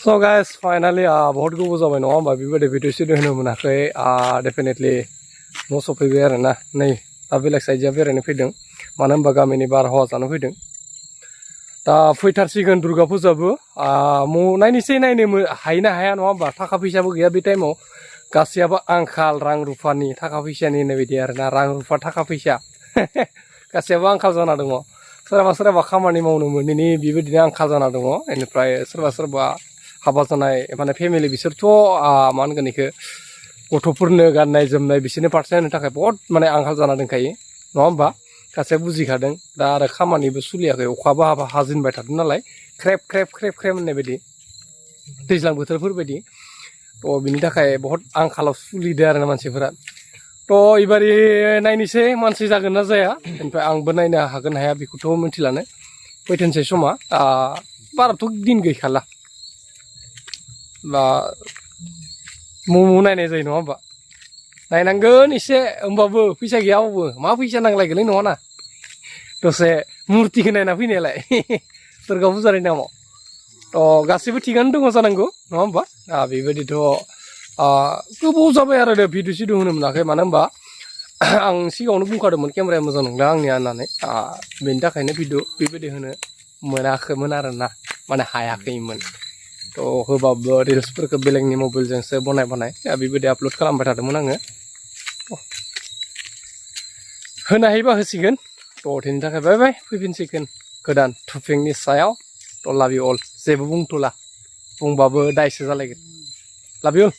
So guys, finally बहुत गोबाव जाबाय नङा होमबा बेबायदि भिडिअ सिडिअ होनो मोनाखै डेफिनेटलि न' सफैबाय आरो ना नै दा बेलेग साइडजों बेरायनो फैदों मानो होनबा गामिनि बारहावा जानो फैदों दा फैथारसिगोन दुर्गा फुजाबो नायनोसै नायनो हायो ना हाया नङा होमबा थाखा फैसाबो गैया बे टाइमाव गासैयाबो आंखाल रां रुफानि थाखा फैसानि होननाय बायदि आरो ना रां रुफा थाखा फैसा गासैयाबो आंखाल जाना दङ सोरबा खामानि मावनो मोनैनि बेबायदिनो आंखाल जाना दङ बेनिफ्राय सोरबा हाबा जानाय माने फेमिलि बिसोरथ' मा होनगोन बेखौ गथ'फोरनो गाननाय जोमनाय बिसोरनो फारसे होनो थाखाय बहुत माने आंखाल जाना दंखायो नङा होमबा गासैबो बुजिखादों दा आरो खामानिबो सोलियाखै अखाबो हाजिनबाय थादों नालाय ख्रेब होननाय बायदि दैज्लां बोथोरफोरबायदि थ' बिनि थाखाय बहुत आंखालाव सोलिदों आरो ना मानसिफोरा थ' एबारे नायनोसै मानसि जागोन ना जाया ओमफ्राय आंबो नायनो हागोन हाया बेखौथ' मिथिलानो फैथोंसै समा बाराथ' दिन गैखाला बा नायनाय जायो नङा होमबा नायनांगोन एसे होमबाबो फैसा गैयाबाबो मा फैसा नांलायगोनलै नङाना दसे मुर्तिखौ नायना फैनायालाय दुर्गा फुजानि नामाव थ' गासैबो थिगानो दङ जानांगौ नङा होमबा बेबायदिथ' गोबाव जाबाय आरो भिडिअ सिडिअ होनो मोनाखै मानो होनबा आं सिगाङावनो बुंखादोंमोन केमेराया मोजां नंला आंनिया होननानै बेनि थाखायनो भिडिअ बेबायदि होनो मोनाखैमोन आरो ना माने हायाखैमोन थ' होबाबो रिल्सफोरखौ बेलेगनि मबाइलजोंसो बनाय बेबायदि आपल'ड खालामबाय थादोंमोन आङो होनो हायोबा होसिगोन थ' बेनि थाखाय बाय बाय फैफिनसिगोन गोदान टपिकनि सायाव थ' लाभ इउ अल जेबो बुंथ'ला बुंबाबो दायसो जालायगोन लाभ इउ अल